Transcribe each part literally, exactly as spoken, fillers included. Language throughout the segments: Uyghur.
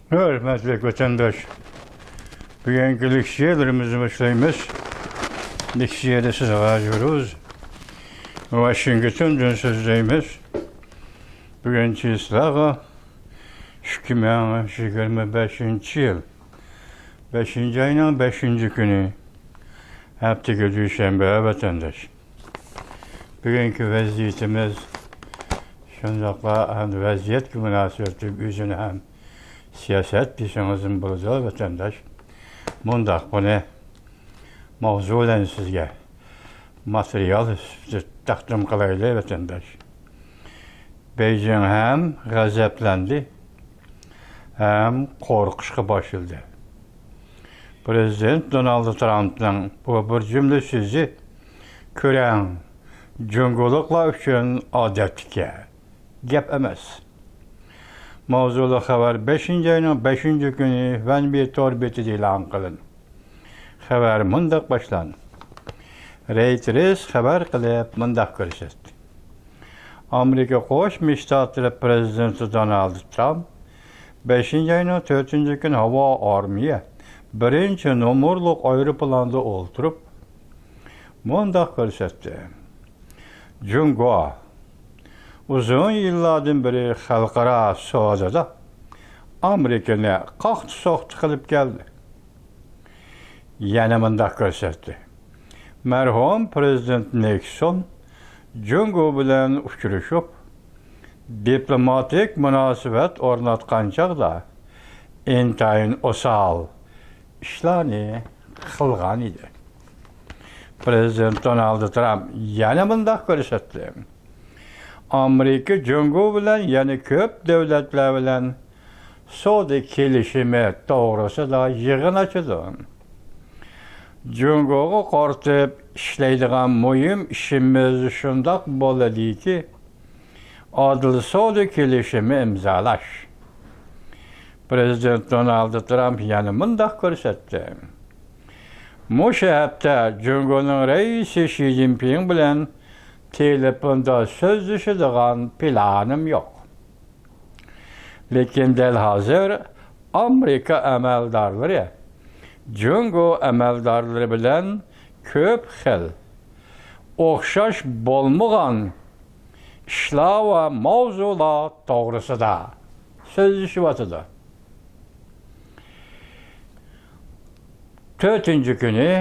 ھۆرمەتلىك ۋەتەنداش، بۈگۈنكى لېكسىيەلىرىمىزنى باشلايمىز. لېكسىيەدە سىزگە ھازىرىز. ۋاشىنگتوندىن سۆزلەيمىز. بۈگۈن چىسلاغا ئىككى مىڭ يىگىرمە بەشىنچى يىل، بەشىنچى ئاينىڭ بەشىنچى كۈنى، ھەپتىگە دۈشەنبە، ۋەتەنداش. بۈگۈنكى ۋەزىيىتىمىز شۇنداقلا ۋەزىيەتكە مۇناسىۋەتلىك ئۆزىنى ھەم سىياسەت دېسىڭىزمۇ بولىدۇ، ۋەتەنداش. مۇنداق، بۇنى ماۋزۇ بىلەن سىزگە ماتېرىيال سۈپىتىدە تەقدىم قىلايلى، ۋەتەنداش. بېيجىڭ ھەم غەزەپلەندى، ھەم قورقۇشقا باشلىدى. پىرېزىدېنت دونالد ترامپنىڭ بۇ بىر جۈملە سۆزى كۆرەڭ، جۇڭگولۇقلار ئۈچۈن ئادەتتىكى گەپ ئەمەس. ماۋزۇلۇق خەۋەر بەشىنچى ئاينىڭ بەشىنچى كۈنى ۋەنبى تور بېتىدە ئېلان قىلىندى. خەۋەر مۇنداق باشلاندى. رەيتېرس خەۋەر قىلىپ مۇنداق كۆرسەتتى. ئامېرىكا قوشما شتاتلىرى پىرېزىدېنتى دونالد ترامپ بەشىنچى ئاينىڭ تۆتىنچى كۈنى ھاۋا ئارمىيە بىرىنچى نومۇرلۇق ئايروپىلاندا ئولتۇرۇپ مۇنداق كۆرسەتتى. جۇڭگو ئۇزۇن يىللاردىن بېرى خەلقئارا سودىدا ئامېرىكىنى قاقتى-سوقتى قىلىپ كەلدى. يەنە مۇنداق كۆرسەتتى. مەرھۇم پىرېزىدېنت نىكسون جۇڭگو بىلەن ئۇچرىشىپ، دىپلوماتىك مۇناسىۋەت ئورناتقان چاغدا ئىنتايىن ئوسال ئىشلارنى قىلغان ئىدى. پىرېزىدېنت دونالد ترامپ يەنە مۇنداق كۆرسەتتى. ئامېرىكا جۇڭگو بىلەن يەنە كۆپ دۆلەتلەر بىلەن سودا كېلىشىمى توغرىسىدا يىغىن ئاچىدۇ. جۇڭگوغا قارىتىپ ئىشلەيدىغان مۇھىم ئىشىمىز شۇنداق بولىدۇكى، ئادىل سودا كېلىشىمى ئىمزالاش. پىرېزىدېنت دونالد ترامپ يەنە مۇنداق كۆرسەتتى. مۇشۇ ھەپتە جۇڭگونىڭ رەئىسى شى جىنپىڭ بىلەن تېلېفوندا سۆزلىشىدىغان پىلانىم يوق. لېكىن دەل ھازىر ئامېرىكا ئەمەلدارلىرى جۇڭگو ئەمەلدارلىرى بىلەن كۆپ خىل، ئوخشاش بولمىغان ئىشلار ۋە ماۋزۇلار توغرىسىدا سۆزلىشىۋاتىدۇ. تۆتىنچى كۈنى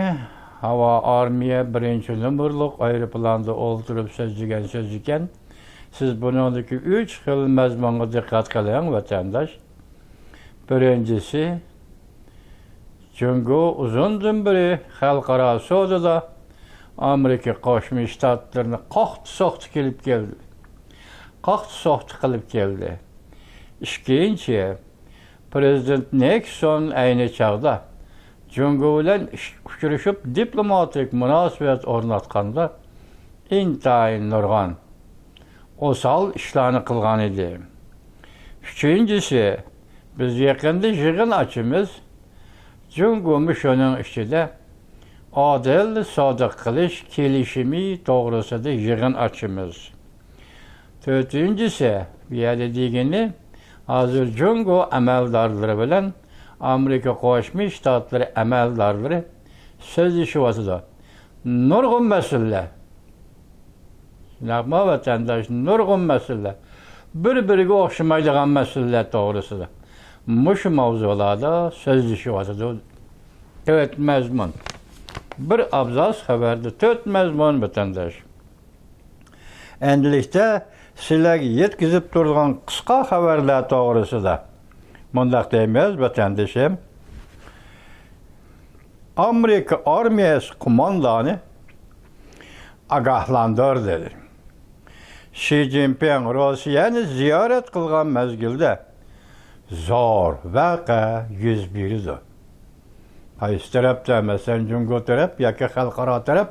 ھاۋا ئارمىيە بىرىنچى نومۇرلۇق ئايروپىلاندا ئولتۇرۇپ سۆزلىگەن سۆز ئىكەن. سىز بۇنىڭدىكى ئۈچ خىل مەزمۇنغا دىققەت قىلىڭ، ۋەتەنداش. بىرىنچىسى، جۇڭگو ئۇزۇندىن بېرى خەلقئارا سودىدا ئامېرىكا قوشما شتاتلىرىنى قاقتى-سوقتى قىلىپ كەلدى. قاقتى-سوقتى قىلىپ كەلدى. ئىككىنچى، پىرېزىدېنت نىكسون ئەينى چاغدا جۇڭگو بىلەن ئۇچرىشىپ، دىپلوماتىك مۇناسىۋەت ئورناتقاندا ئىنتايىن نۇرغۇن ئوسال ئىشلارنى قىلغان ئىدى. ئۈچىنچىسى، بىز يېقىندا يىغىن ئاچىمىز. جۇڭگومۇ شۇنىڭ ئىچىدە ئادىل سودا قىلىش كېلىشىمى توغرىسىدا يىغىن ئاچىمىز. تۆتىنچىسى، بۇ يەردە دېگىنى، ھازىر جۇڭگو ئەمەلدارلىرى بىلەن ئامېرىكا قوشما شتاتلىرى ئەمەلدارلىرى سۆزلىشىۋاتىدۇ. نۇرغۇن مەسىلىلەر. شۇنداقمۇ، ۋەتەنداش؟ نۇرغۇن مەسىلىلەر. بىر-بىرىگە ئوخشىمايدىغان مەسىلىلەر توغرىسىدا. مۇشۇ ماۋزۇلاردا سۆزلىشىۋاتىدۇ. تۆت مەزمۇن. بىر ئابزاس خەۋەردە تۆت مەزمۇن، ۋەتەنداش. ئەمدىلىكتە سىلەرگە يەتكۈزۈپ تۇرىدىغان قىسقا خەۋەرلەر توغرىسىدا مۇنداق دەيمىز، ۋەتەندىشىم. ئامېرىكا ئارمىيەسى قوماندانى ئاگاھلاندۇردى. شى جىنپىڭ روسىيەنى زىيارەت قىلغان مەزگىلدە زور ۋەقە يۈز بېرىدۇ. قايسى تەرەپتە، مەسىلەن، جۇڭگو تەرەپ ياكى خەلقئارا تەرەپ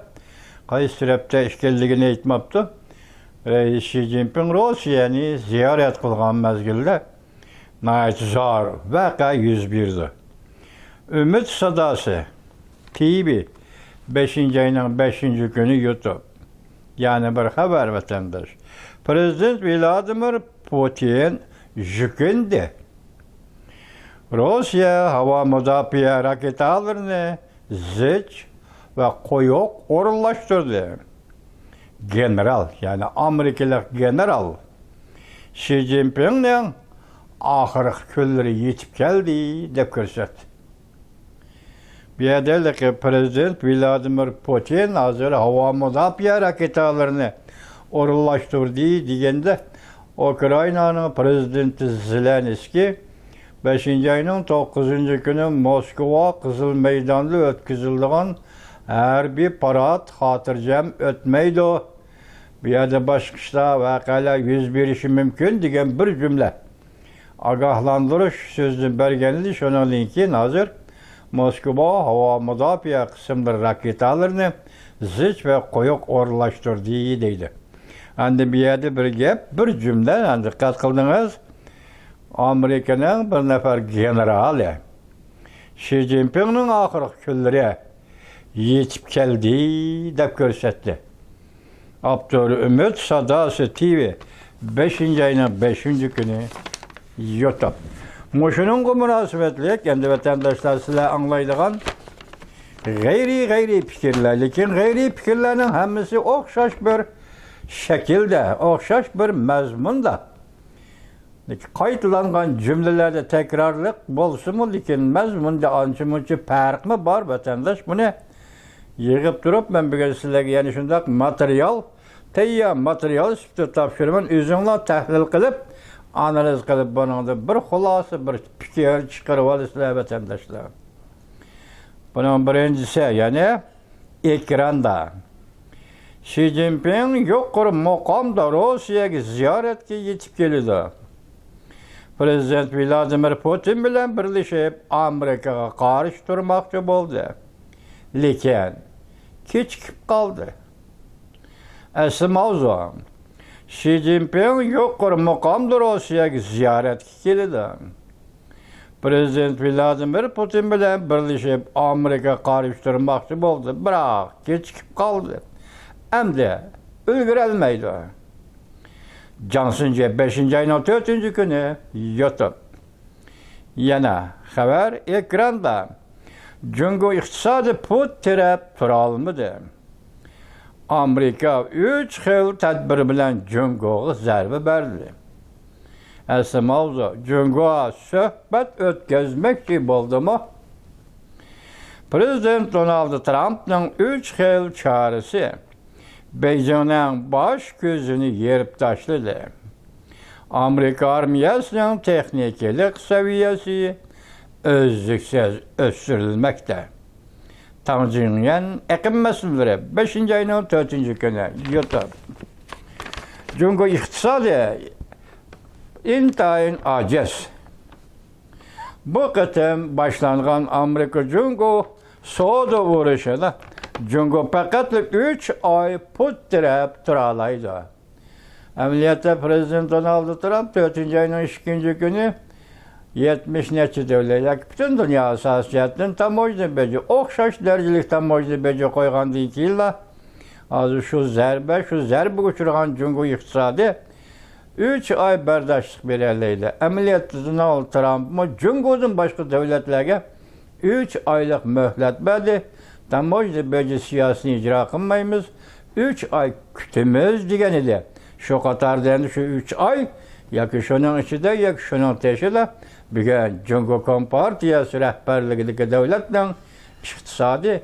قايسى تەرەپتە ئىكەنلىكىنى ئېيتماپتۇ. رەئىس شى جىنپىڭ روسىيەنى زىيارەت قىلغان مەزگىلدە ناھايىتى زور ۋەقە يۈز بېرىدۇ. ئۈمىد ساداسى، تى ۋى، بەشىنچى ئاينىڭ بەشىنچى كۈنى يۇتۇپ. يەنە بىر خەۋەر، ۋەتەنداش. پىرېزىدېنت ۋلادىمىر پۇتىن يۈكۈندى. روسىيە ھاۋا مۇداپىئە راكېتالىرىنى زىچ ۋە قويۇق ئورۇنلاشتۇردى. گېنېرال، يەنى ئامېرىكىلىق گېنېرال شى جىنپىڭنىڭ ئاخىرقى كۈنلىرى يېتىپ كەلدى، دەپ كۆرسەتتى. بۇ يەردە ھېلىقى پىرېزىدېنت ۋلادىمىر پۇتىن ھازىر ھاۋا مۇداپىئە راكېتالىرىنى ئورۇنلاشتۇردى دېگەندە، ئۇكرائىنانىڭ پىرېزىدېنتى زېلېنسكىي بەشىنچى ئاينىڭ توققۇزىنچى كۈنى موسكۋا قىزىل مەيداندا ئۆتكۈزۈلىدىغان ھەربىي پارات خاتىرجەم ئۆتمەيدۇ. بۇ يەردە باشقا ئىشلار، ۋەقەلەر يۈز بېرىشى مۇمكىن دېگەن بىر جۈملە ئاگاھلاندۇرۇش سۆزىنى بەرگەنىدى. شۇنىڭدىن كېيىن ھازىر موسكۋا ھاۋا مۇداپىئە قىسىملىرى راكېتالىرىنى زىچ ۋە قويۇق ئورۇنلاشتۇردى دەيدۇ. ئەمدى بۇ يەردە بىر گەپ، بىر جۈملە، ئەمدى دىققەت قىلدىڭىز. ئامېرىكىنىڭ بىر نەپەر گېنېرالى شى جىنپىڭنىڭ ئاخىرقى كۈنلىرى يېتىپ كەلدى، دەپ كۆرسەتتى. ئاپتور ئۈمىد ساداسى تىۋى، بەشىنچى ئاينىڭ بەشىنچى كۈنى يۇتۇپ. مۇشۇنىڭغا مۇناسىۋەتلىك، ئەمدى ۋەتەنداشلار، سىلەر ئاڭلايدىغان غەيرىي، غەيرىي پىكىرلەر، لېكىن غەيرىي پىكىرلەرنىڭ ھەممىسى ئوخشاش بىر شەكىلدە، ئوخشاش بىر مەزمۇندا. قايتىلانغان جۈملىلەردە تەكرارلىق بولسىمۇ، لېكىن مەزمۇندا ئانچە-مۇنچە پەرقمۇ بار، ۋەتەنداش. بۇنى يىغىپ تۇرۇپ، مەن بۈگۈن سىلەرگە يەنە شۇنداق ماتېرىيال، تەييار ماتېرىيال سۈپىتىدە تاپشۇرىمەن. ئۆزۈڭلار تەھلىل قىلىپ، ئانالىز قىلىپ، بۇنىڭدا بىر خۇلاسە، بىر پىكىر چىقىرىۋالىسىلەر، ۋەتەنداشلار. بۇنىڭ بىرىنچىسى، يەنى ئېكراندا شى جىنپىڭ يۇقىرى مۇقامدا روسىيەگە زىيارەتكە يېتىپ كېلىدۇ. پىرېزىدېنت ۋلادىمىر پۇتىن بىلەن بىرلىشىپ ئامېرىكىغا قارشى تۇرماقچى بولدى. لېكىن كېچىكىپ قالدى. ئەسلى ماۋزۇ، شى جىنپىڭ يۇقىرى مۇقامدا روسىيەگە زىيارەتكە كېلىدۇ. پىرېزىدېنت ۋلادىمىر پۇتىن بىلەن بىرلىشىپ ئامېرىكا قارشى تۇرماقچى بولدى، بىراق كېچىكىپ قالدى. ئەمدى ئۈلگۈرەلمەيدۇ. جاڭ سۈنجې، بەشىنچى ئاينىڭ تۆتىنچى كۈنى يۇتۇپ. يەنە خەۋەر ئېكراندا. جۇڭگو ئىقتىسادى پۇت تىرەپ تۇرالمىدى. ئامېرىكا ئۈچ خىل تەدبىر بىلەن جۇڭگوغا زەربە بەردى. ئەسلى ماۋزۇ، جۇڭگو سۆھبەت ئۆتكۈزمەكچى بولدىمۇ؟ پىرېزىدېنت دونالد ترامپنىڭ ئۈچ خىل چارىسى بېيجىڭنىڭ باش كۆزىنى يېرىپ تاشلىدى. ئامېرىكا ئارمىيەسىنىڭ تېخنىكىلىق سەۋىيەسى ئۈزلۈكسىز ئۆستۈرۈلمەكتە. تاڭ جىڭيۈەن، ئېقىم مەسىلىلىرى، بەشىنچى ئاينىڭ تۆتىنچى كۈنى، يۇتۇپ. جۇڭگو ئىقتىسادى ئىنتايىن ئاجىز. بۇ قېتىم باشلانغان ئامېرىكا جۇڭگو سودا ئۇرۇشىدا جۇڭگو پەقەتلا ئۈچ ئاي پۇت تىرەپ تۇرالايدۇ. ئەمەلىيەتتە، پىرېزىدېنت دونالد ترامپ تۆتىنچى ئاينىڭ ئىككىنچى كۈنى يەتمىش نەچچە دۆلەت ياكى پۈتۈن دۇنيا ئاساسىي جەھەتتىن تاموژنا بېجى، ئوخشاش دەرىجىلىك تاموژنا بېجى قويغاندىن كېيىنلا، ھازىر شۇ زەربە، شۇ زەربىگە ئۇچرىغان جۇڭگو ئىقتىسادى ئۈچ ئاي بەرداشلىق بېرەلەيدۇ. ئەمەلىيەتتە، دونالد ترامپمۇ جۇڭگودىن باشقا دۆلەتلەرگە ئۈچ ئايلىق مۆھلەت بەردى. تاموژنا بېجى سىياسىتىنى ئىجرا قىلمايمىز، ئۈچ ئاي كۈتىمىز دېگەن ئىدى. شۇ قاتاردا ئەمدى شۇ ئۈچ ئاي ياكى شۇنىڭ ئىچىدە ياكى شۇنىڭ تېشىدا بۈگۈن جۇڭگو كومپارتىيەسى رەھبەرلىكىدىكى دۆلەتنىڭ ئىقتىسادى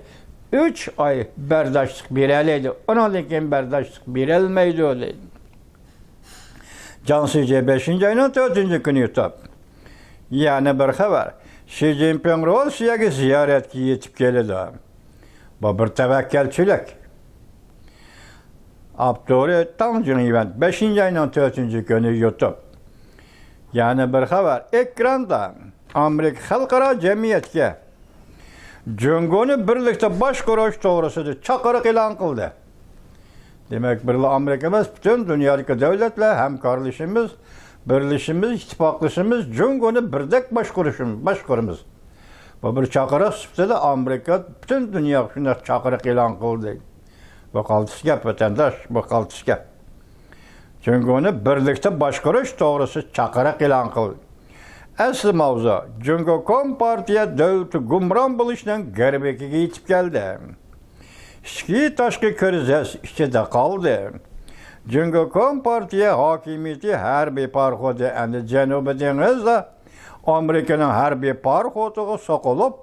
ئۈچ ئاي بەرداشلىق بېرەلەيدۇ، ئۇنىڭدىن كېيىن بەرداشلىق بېرەلمەيدۇ دەيدۇ. جاڭ سىجې بەشىنچى ئاينىڭ تۆتىنچى كۈنى يۇتۇپ. يەنە بىر خەۋەر. شى جىنپىڭ روسىيەگە زىيارەتكە يېتىپ كېلىدۇ. بۇ بىر تەۋەككەلچىلىك. ئاپتورى تاڭ جىڭيۈەن، بەشىنچى ئاينىڭ تۆتىنچى كۈنى يۇتۇپ. يەنە بىر خەۋەر. ئېكراندا ئامېرىكا خەلقئارا جەمئىيەتكە جۇڭگونى بىرلىكتە باشقۇرۇش توغرىسىدا چاقىرىق ئېلان قىلدى. دېمەك، بىرلا ئامېرىكا ئەمەس، پۈتۈن دۇنيادىكى دۆلەتلەر ھەمكارلىشىمىز، بىرلىشىمىز، ئىتتىپاقلىشىمىز، جۇڭگونى بىردەك باشقۇرۇشىم-، باشقۇرىمىز. بۇ بىر چاقىرىق سۈپىتىدە ئامېرىكا پۈتۈن دۇنياغا شۇنداق چاقىرىق ئېلان قىلدى. بۇ قالتىس گەپ، ۋەتەنداش، بۇ قالتىس گەپ. جۇڭگونى بىرلىكتە باشقۇرۇش توغرىسىدا چاقىرىق ئېلان قىلدى. ئەسلى ماۋزۇ، جۇڭگو كومپارتىيە دۆلىتى گۇمران بولۇشنىڭ گىرۋىكىگە يېتىپ كەلدى. ئىچكى تاشقى كىرىزىس ئىچىدە قالدى. جۇڭگو كومپارتىيە ھاكىمىيىتى ھەربىي پاراخوتى ئەمدى جەنۇبىي دېڭىزدا ئامېرىكىنىڭ ھەربىي پاراخوتىغا سوقۇلۇپ،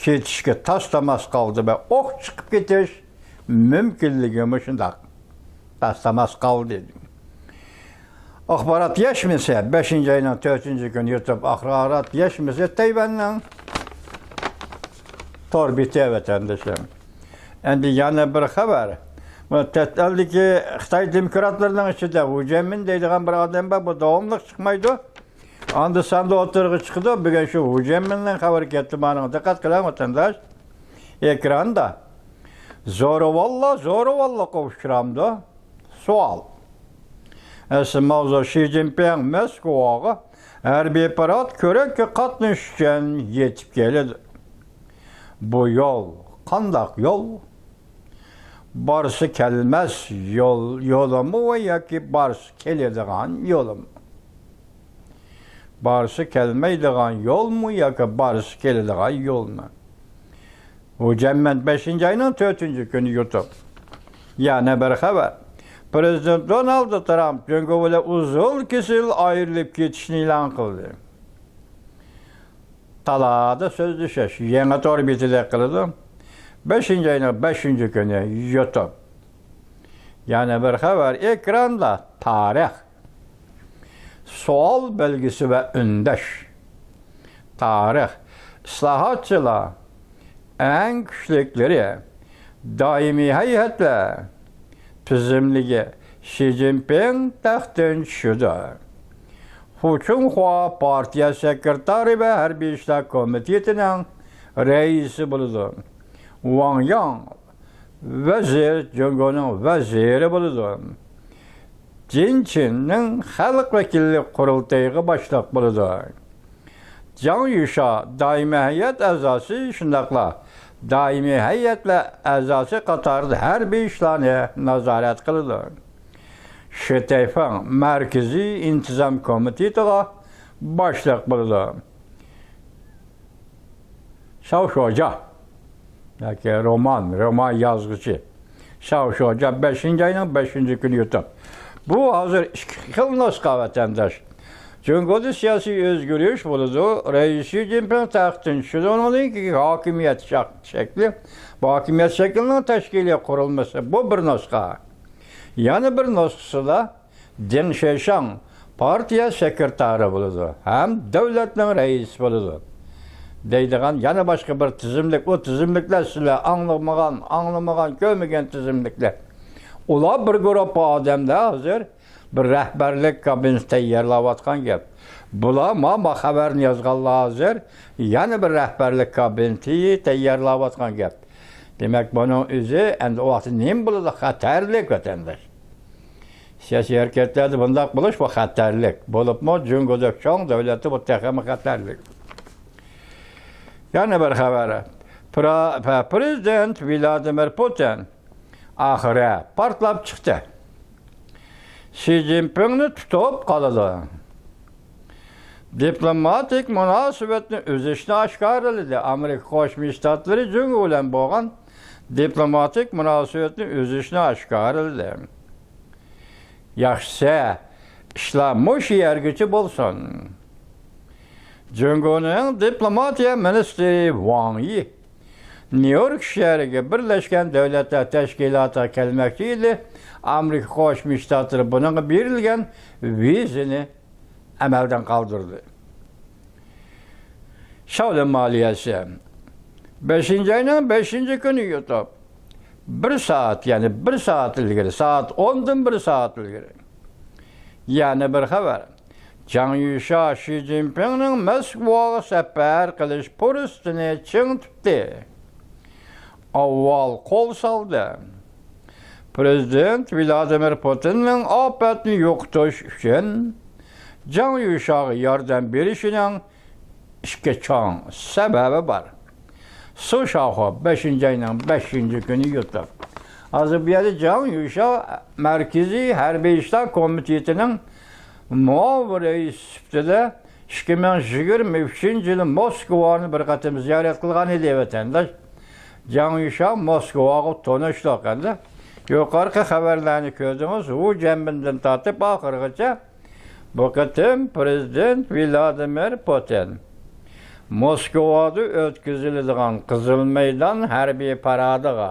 كېتىشكە تاس-تاماس قالدى ۋە ئوق چىقىپ كېتىش مۇمكىنلىكىمۇ شۇنداق تاس-تاماس قالدى. ئاخبارات يەشمىسى بەشىنچى ئاينىڭ تۆتىنچى كۈنى يۇتۇپ، ئاخبارات يەشمىسى تەيۋەننىڭ تور بېتى، ۋەتەندىشىم. ئەمدى يەنە بىر خەۋەر. بۇ چەت ئەلدىكى خىتاي دېموكراتلىرىنىڭ ئىچىدە ۋۇ جيەنمىن دەيدىغان بىر ئادەم بار، بۇ داۋاملىق چىقمايدۇ. ئاندا-ساندا ئوتتۇرىغا چىقىدۇ. بۈگۈن شۇ ۋۇ جيەنمىننىڭ خەۋىرىگە ئېتىبارىڭىزنى دىققەت قىلىڭ، ۋەتەنداش. ئېكراندا زورىۋاللا زورىۋاللىققا ئۇچرامدۇ؟ سوئال. ئەسلى ماۋزۇ، شى جىنپىڭ موسكۋاغا ھەربىي پارات كۆرەككە قاتنىشىش ئۈچۈن يېتىپ كېلىدۇ. بۇ يول قانداق يول؟ بارسا كەلمەس يول، يولىمۇ ۋە ياكى بارسا كېلىدىغان يولىمۇ؟ بارسا كەلمەيدىغان يولمۇ ياكى بارسا كېلىدىغان يولمۇ؟ ۋۇ جيەنمىن بەشىنچى ئاينىڭ تۆتىنچى كۈنى يۇتۇپ. يەنە بىر خەۋەر. پرېزىدېنت دونالد ترامپ جۇڭگو بىلەن ئۇزۇن كېسىل ئايرىلىپ كېتىشنى ئېلان قىلدى. تالادا سۆزلىشىش يېڭى تور بېتىدە قىلىدۇ. بەشىنچى ئاينىڭ بەشىنچى كۈنى يۇتۇپ. يەنە بىر خەۋەر ئېكراندا، تارىخ. سوئال بەلگىسى ۋە ئۈندەش. تارىخ. ئىسلاھاتچىلار، ئەڭ كۈچلۈكلىرى، دائىمىي ھەيئەتلەر تۈزۈملۈكى، شى جىنپىڭ تەختتىن چۈشىدۇ. خۇ چۇڭخۇا پارتىيە سېكرېتارى ۋە ھەربىي ئىشلار كومىتېتىنىڭ رەئىسى بولىدۇ. ۋاڭ ياڭ ۋەزىر، جۇڭگونىڭ ۋەزىرى بولىدۇ. جېن چىننىڭ خەلق ۋەكىللىك قۇرۇلتىيىغا باشلىق بولىدۇ. جاڭ يۈشا دائىمىي ھەيئەت ئەزاسى، شۇنداقلا دائىمىي ھەيئەتلەر ئەزاسى قاتارىدا ھەربىي ئىشلارنى نازارەت قىلىدۇ. شى تەيفېڭ مەركىزىي ئىنتىزام كومىتېتىغا باشلىق بولىدۇ. شاۋ شوجا ياكى رومان، رومان يازغۇچى شاۋ شوجا بەشىنچى ئاينىڭ بەشىنچى كۈنى يۇتۇپ. بۇ ھازىر ئىككى خىل نۇسخا، ۋەتەنداش. جۇڭگودا سىياسىي ئۆزگىرىش بولىدۇ. رەئىس شى جىنپىڭ تەختتىن چۈشىدۇ. ئۇنىڭدىن كېيىن ھاكىمىيەت شەك-، شەكلى، بۇ ھاكىمىيەت شەكلىنىڭ تەشكىلىي قۇرۇلمىسى، بۇ بىر نۇسخا. يەنە بىر نۇسخىسىدا دېڭ شېشاڭ پارتىيە سېكرېتارى بولىدۇ ھەم دۆلەتنىڭ رەئىسى بولىدۇ دەيدىغان يەنە باشقا بىر تىزىملىك. ئۇ تىزىملىكلەر سىلەر ئاڭلىمىغان، ئاڭلىمىغان، كۆرمىگەن تىزىملىكلەر. ئۇلار بىر گۇرۇپپا ئادەملەر ھازىر بىر رەھبەرلىك كابىنېتى تەييارلاۋاتقان گەپ. بۇلار ما، ما خەۋەرنى يازغانلار ھازىر يەنە بىر رەھبەرلىك كابىنېتى تەييارلاۋاتقان گەپ. دېمەك، بۇنىڭ ئۆزى ئەمدى ئۇ ۋاقىتتا نېمە بولىدۇ؟ خەتەرلىك، ۋەتەنداش. سىياسىي ھەرىكەتلەردە بۇنداق بولۇش، بۇ خەتەرلىك. بولۇپمۇ جۇڭگودەك چوڭ دۆلەتتە بۇ تېخىمۇ خەتەرلىك. يەنە بىر خەۋەر. پرا-، پە-، پرېزىدېنت ۋلادىمىر پۇتىن ئاخىرى پارتلاپ چىقتى. شى جىنپىڭنى تۇتۇپ قالىدۇ. دىپلوماتىك مۇناسىۋەتنى ئۈزۈشنى ئاشكارىلىدى. ئامېرىكا قوشما شتاتلىرى جۇڭگو بىلەن بولغان دىپلوماتىك مۇناسىۋەتنى ئۈزۈشنى ئاشكارىلىدى. ياخشىسى، ئىشلار مۇشۇ يەرگىچە بولسۇن. جۇڭگونىڭ دىپلوماتىيە مىنىستىرى ۋاڭ يى نيۇ يورك شەھىرىگە بىرلەشكەن دۆلەتلەر تەشكىلاتىغا كەلمەكچى ئىدى. ئامېرىكا قوشما شتاتلىرى بۇنىڭغا بېرىلگەن ۋىزىنى ئەمەلدىن قالدۇردى. شاۋلىن مالىيەسى. بەشىنچى ئاينىڭ بەشىنچى كۈنى يۇتۇپ، بىر سائەت، يەنى بىر سائەت ئىلگىرى، سائەت ئوندىن بىر سائەت ئىلگىرى يەنە بىر خەۋەر. جاڭ يۈشا شى جىنپىڭنىڭ موسكۋاغا سەپەر قىلىش پۇرسىتىنى چىڭ تۇتتى. ئاۋۋال قول سالدى. پرېزىدېنت ۋلادىمىر پۇتىننىڭ ئاپەتنى يوقىتىش ئۈچۈن جاڭ يۈشاغا ياردەم بېرىشىنىڭ ئىككى چوڭ سەۋەبى بار. سۇ شاخۇ بەشىنچى ئاينىڭ بەشىنچى كۈنى يۇتۇپ. ھازىر بۇ يەردە جاڭ يۈشا مەركىزىي ھەربىي ئىشلار كومىتېتىنىڭ مۇئاۋىن رەئىسى سۈپىتىدە ئىككى مىڭ يىگىرمە ئۈچىنچى يىلى موسكۋانى بىر قېتىم زىيارەت قىلغان ئىدى، ۋەتەنداش. جاڭ يۈشياڭ موسكۋاغا تونۇشلۇق ئەمدى. يۇقىرىقى خەۋەرلەرنى كۆردىڭىز، ۋۇ جيەنبىندىن تارتىپ ئاخىرغىچە. بۇ قېتىم پىرېزىدېنت ۋلادىمىر پۇتىن موسكۋادا ئۆتكۈزۈلىدىغان قىزىل مەيدان ھەربىي پارادىغا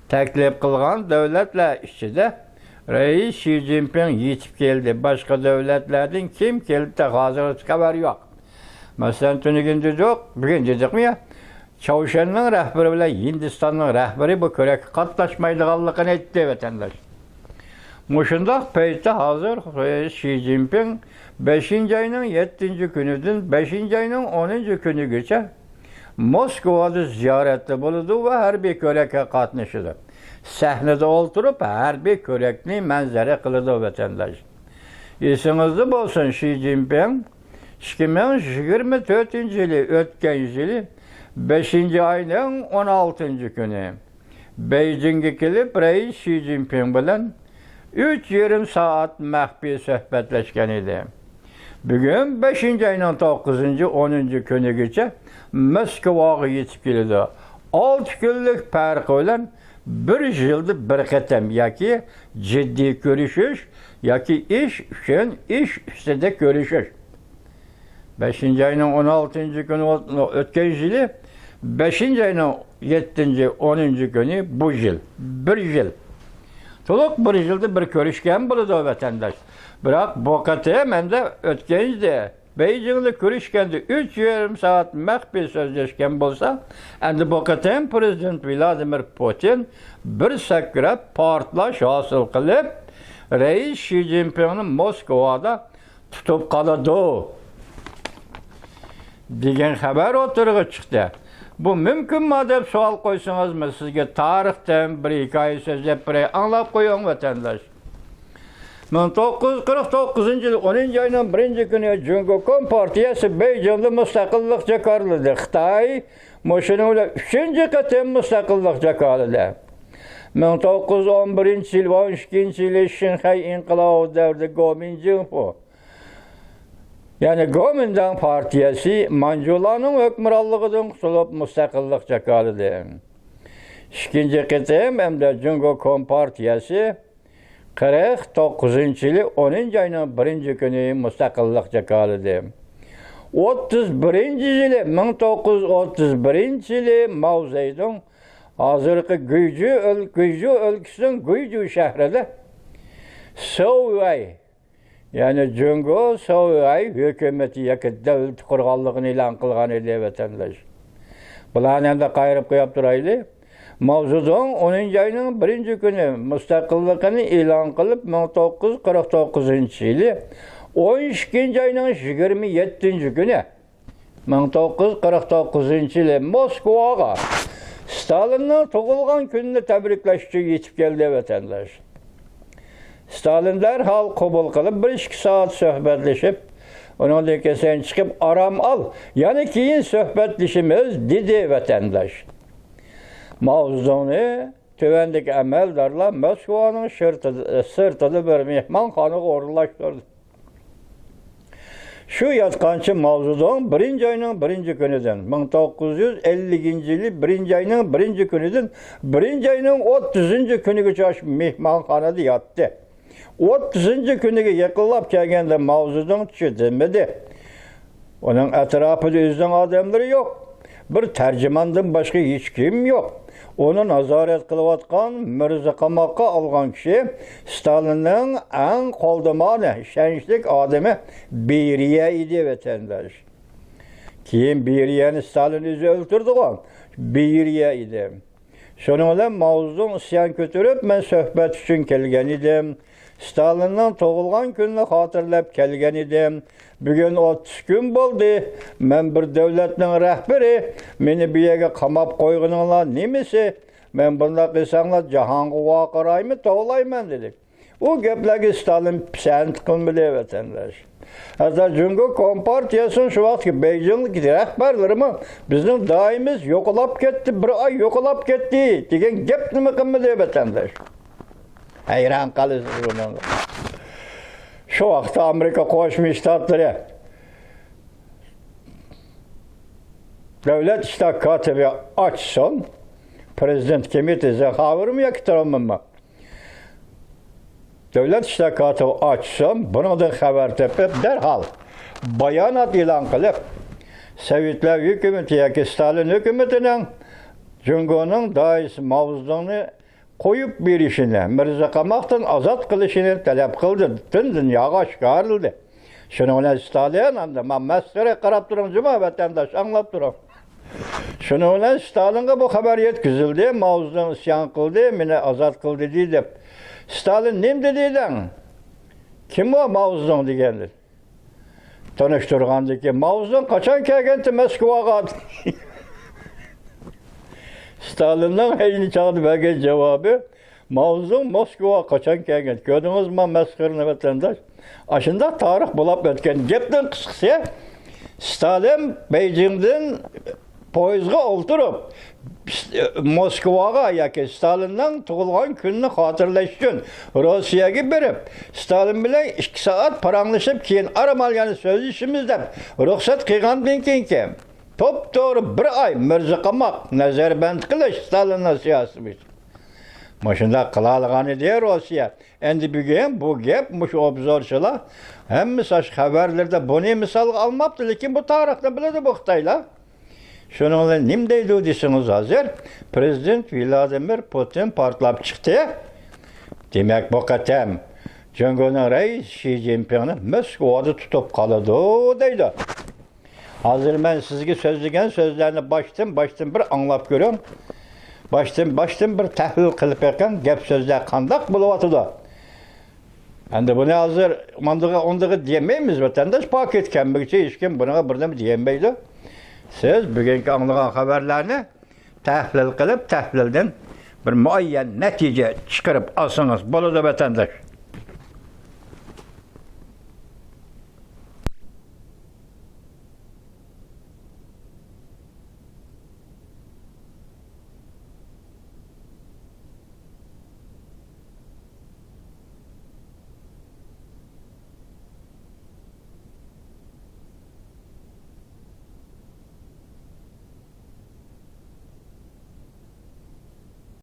تەكلىپ قىلغان دۆلەتلەر ئىچىدە رەئىس شى جىنپىڭ يېتىپ كەلدى. باشقا دۆلەتلەردىن كىم كەلدى، تېخى ھازىرغىچە خەۋەر يوق. مەسىلەن، تۈنۈگۈن دېدۇق، بۈگۈن دېدۇقمۇ يا؟ چاۋشيەننىڭ رەھبىرى بىلەن ھىندىستاننىڭ رەھبىرى بۇ كۆرەككە قاتناشمايدىغانلىقىنى ئېيتتى، ۋەتەنداش. مۇشۇنداق پەيتتە ھازىر شى جىنپىڭ بەشىنچى ئاينىڭ يەتتىنچى كۈنىدىن بەشىنچى ئاينىڭ ئونىنچى كۈنىگىچە موسكۋادا زىيارەتتە بولىدۇ ۋە ھەربىي كۆرەككە قاتنىشىدۇ. سەھنىدە ئولتۇرۇپ ھەربىي كۆرەكنى مەنزىرە قىلىدۇ، ۋەتەنداش. ئېسىڭىزدە بولسۇن، شى جىنپىڭ ئىككى مىڭ يىگىرمە تۆتىنچى يىلى، ئۆتكەن يىلى بەشىنچى ئاينىڭ ئون ئالتىنچى كۈنى بېيجىڭغا كېلىپ، رەئىس شى جىنپىڭ بىلەن ئۈچ يېرىم سائەت مەخپىي سۆھبەتلەشكەن ئىدى. بۈگۈن بەشىنچى ئاينىڭ توققۇزىنچى، ئونىنچى كۈنىگىچە موسكۋاغا يېتىپ كېلىدۇ. ئالتە كۈنلۈك پەرقى بىلەن بىر يىلدا بىر قېتىم ياكى جىددىي كۆرۈشۈش، ياكى ئىش ئۈچۈن ئىش ئۈستىدە كۆرۈشۈش. بەشىنچى ئاينىڭ ئون ئالتىنچى كۈنى ئۆتكەن يىلى، بەشىنچى ئاينىڭ يەتتىنچى، ئونىنچى كۈنى بۇ يىل. بىر يىل. تولۇق بىر يىلدا بىر كۆرۈشكەن بولىدۇ، ۋەتەنداش. بىراق بۇ قېتىم ئەمدى ئۆتكەن يىلى بېيجىڭدا كۆرۈشكەندە ئۈچ يېرىم سائەت مەخپىي سۆزلەشكەن بولسا، ئەمدى بۇ قېتىم پىرېزىدېنت ۋلادىمىر پۇتىن بىر سەكرەپ پارتلاش ھاسىل قىلىپ، رەئىس شى جىنپىڭنى موسكۋادا تۇتۇپ قالىدۇ دېگەن خەۋەر ئوتتۇرىغا چىقتى. بۇ مۇمكىنما دەپ سوئال قويسىڭىزمۇ، سىزگە تارىختىن بىر ھېكايە سۆزلەپ بېرەي، ئاڭلاپ قويۇڭ، ۋەتەنداش. مىڭ توققۇز يۈز قىرىق توققۇزىنچى يىل ئونىنچى ئاينىڭ بىرىنچى كۈنى جۇڭگو كومپارتىيەسى بېيجىڭدا مۇستەقىللىق جاكارلىدى. خىتاي مۇشۇنىڭ بىلەن ئۈچىنچى قېتىم مۇستەقىللىق جاكارلىدى. مىڭ توققۇز يۈز ئون بىرىنچى يىل ۋە ئون ئىككىنچى يىلى شىنخەي ئىنقىلابى دەۋرىدە گومىندىڭخۇ، يەنى گومىنداڭ پارتىيەسى مانجۇلارنىڭ ھۆكۈمرانلىقىدىن قۇتۇلۇپ مۇستەقىللىق جاكارلىدى. ئىككىنچى قېتىم ئەمدى جۇڭگو كومپارتىيەسى قىرىق توققۇزىنچى يىلى ئونىنچى ئاينىڭ بىرىنچى كۈنى مۇستەقىللىق جاكارلىدى. ئوتتۇز بىرىنچى يىلى، مىڭ توققۇز يۈز ئوتتۇز بىرىنچى يىلى ماۋ زېدۇڭ ھازىرقى گۇيجۇ ئۆل-، گۇيجۇ ئۆلكىسىنىڭ گۇيجۇ شەھىرىدە سوۋۇەي، يەنى جۇڭگو سوۋۇەي ھۆكۈمىتى ياكى دۆلىتى قۇرغانلىقىنى ئېلان قىلغان ئىدى، ۋەتەنداش. بۇلارنى ئەمدى قايرىپ قويۇپ تۇرايلى. ماۋ زېدۇڭ ئونىنچى ئاينىڭ بىرىنچى كۈنى مۇستەقىللىقىنى ئېلان قىلىپ، مىڭ توققۇز يۈز قىرىق توققۇزىنچى يىلى ئون ئىككىنچى ئاينىڭ يىگىرمە يەتتىنچى كۈنى، مىڭ توققۇز يۈز قىرىق توققۇزىنچى يىلى موسكۋاغا ستالىننىڭ تۇغۇلغان كۈنىنى تەبرىكلەش ئۈچۈن يېتىپ كەلدى، ۋەتەنداش. ستالىن دەرھال قوبۇل قىلىپ، بىر ئىككى سائەت سۆھبەتلىشىپ، ئۇنىڭدىن كېيىن سەن چىقىپ ئارام ئال، يەنە كېيىن سۆھبەتلىشىمىز، دېدى، ۋەتەنداش. ماۋ زېدۇڭنى تۆۋەندىكى ئەمەلدارلار موسكۋانىڭ شىرتىدا، سىرتىدا بىر مېھمانخانىغا ئورۇنلاشتۇردى. شۇ ياتقانچە ماۋ زېدۇڭ بىرىنچى ئاينىڭ بىرىنچى كۈنىدىن، مىڭ توققۇز يۈز ئەللىكىنچى يىلى بىرىنچى ئاينىڭ بىرىنچى كۈنىدىن بىرىنچى ئاينىڭ ئوتتۇزىنچى كۈنىگىچە شۇ مېھمانخانىدا ياتتى. ئوتتۇزىنچى كۈنىگە يېقىنلاپ كەلگەندە ماۋ زېدۇڭ چىدىمىدى. ئۇنىڭ ئەتراپىدا ئۆزىنىڭ ئادەملىرى يوق. بىر تەرجىماندىن باشقا ھېچكىم يوق. ئۇنى نازارەت قىلىۋاتقان، مىرزا قاماققا ئالغان كىشى ستالىننىڭ ئەڭ قولدىمانى، ئىشەنچلىك ئادىمى بېرىيە ئىدى، ۋەتەنداش. كېيىن بېرىيەنى ستالىن ئۆزى ئۆلتۈردىغۇ. بېرىيە ئىدى. شۇنىڭ بىلەن ماۋ زېدۇڭ ئىسيان كۆتۈرۈپ، مەن سۆھبەت ئۈچۈن كەلگەن ئىدىم. ستالىننىڭ تۇغۇلغان كۈنىنى خاتىرىلەپ كەلگەن ئىدىم. بۈگۈن ئوتتۇز كۈن بولدى. مەن بىر دۆلەتنىڭ رەھبىرى. مېنى بۇ يەرگە قاماپ قويغىنىڭلار نېمىسى؟ مەن بۇنداق قىلساڭلار جاھانغا ۋارقىرايمەن، توۋلايمەن، دېدى. ئۇ گەپلەرگە ستالىن پىسەنت قىلمىدى، ۋەتەنداش. ھەتتا جۇڭگو كومپارتىيەسىنىڭ شۇ ۋاقىتتىكى بېيجىڭدىكى رەھبەرلىرىمۇ بىزنىڭ دائىمىمىز يوقىلاپ كەتتى، بىر ئاي يوقىلاپ كەتتى دېگەن گەپنىمۇ قىلمىدى، ۋەتەنداش. ھەيران قالىسىز بۇنىڭغا. شۇ ۋاقىتتا ئامېرىكا قوشما شتاتلىرى دۆلەت ئىشلار كاتىپى ئاچسۇن، پرېزىدېنت كىم ئىدى، زىخاۋېرمۇ ياكى ترۇمەنمۇ؟ دۆلەت ئىشلار كاتىپى ئاچسۇن، بۇنىڭدىن خەۋەر تېپىپ، دەرھال بايانات ئېلان قىلىپ، سوۋېتلار ھۆكۈمىتى ياكى ستالىن ھۆكۈمىتىنىڭ جۇڭگونىڭ داھىيسى ماۋزېدۇڭنى قويۇپ بېرىشىنى، مىرزا قاماقتىن ئازاد قىلىشىنى تەلەپ قىلدى، پۈتۈن دۇنياغا ئاشكارىلىدى. شۇنىڭ بىلەن ستالىن ئەمدى، ما مەسخىرە قاراپ تۇرۇڭ، جۇما ۋەتەنداش، ئاڭلاپ تۇرۇڭ. شۇنىڭ بىلەن ستالىنغا بۇ خەۋەر يەتكۈزۈلدى، ماۋزېدۇڭ ئىسيان قىلدى، مېنى ئازاد قىلدى دېدى دەپ. ستالىن نېمە دېدى دەڭ؟ كىم ئۇ ماۋزېدۇڭ دېگەندە؟ تونۇشتۇرغاندىكىن، ماۋزېدۇڭ قاچان كەلگەنتى موسكۋاغا؟ ستالىننىڭ ئەينى چاغدا بەرگەن جاۋابى، ماۋزېدۇڭ موسكۋاغا قاچان كەلگەن؟ كۆردىڭىزمۇ مەسخىرىنى، ۋەتەنداش؟ ئاشۇنداق تارىخ بولاپ ئۆتكەن. گەپنىڭ قىسقىسى، ستالىن بېيجىڭدىن پويىزغا ئولتۇرۇپ، موسكۋاغا ياكى ستالىننىڭ تۇغۇلغان كۈنىنى خاتىرىلەش ئۈچۈن روسىيەگە بېرىپ، ستالىن بىلەن ئىككى سائەت پاراڭلىشىپ، كېيىن ئارام ئال، يەنە سۆزلىشىمىز دەپ رۇخسەت قىلغاندىن كېيىنكى توپتوغرا بىر ئاي مىرزا قاماق نەزەربەند قىلىش ستالىننىڭ سىياسىتى بويىچە. مۇشۇنداق قىلالىغان ئىدى روسىيە. ئەمدى بۈگۈن بۇ گەپ، مۇشۇ ئوبزورچىلار ھەممىسى ئاشۇ خەۋەرلىرىدە بۇنى مىسالغا ئالماپتۇ، لېكىن بۇ تارىخنى بىلىدۇ بۇ خىتايلار. شۇنىڭ بىلەن نېمە دەيدۇ دېسىڭىز، ھازىر پرېزىدېنت ۋلادىمىر پۇتىن پارتلاپ چىقتى. دېمەك، بۇ قېتىم جۇڭگونىڭ رەئىسى شى جىنپىڭنى موسكۋادا تۇتۇپ قالىدۇ دەيدۇ. ھازىر مەن سىزگە سۆزلىگەن سۆزلەرنى باشتىن، باشتىن بىر ئاڭلاپ كۆرۈڭ. باشتىن، باشتىن بىر تەھلىل قىلىپ بېقىڭ، گەپ سۆزلەر قانداق بولۇۋاتىدۇ. ئەمدى بۇنى ھازىر ئاندىغا، ئاندىغا دېيەلمەيمىز، ۋەتەنداش پاكىت كەلمىگۈچە ھېچكىم بۇنىڭغا بىر نېمە دېيەلمەيدۇ. سىز بۈگۈنكى ئاڭلىغان خەۋەرلەرنى تەھلىل قىلىپ، تەھلىلدىن بىر مۇئەييەن نەتىجە چىقىرىپ ئالسىڭىز بولىدۇ، ۋەتەنداش.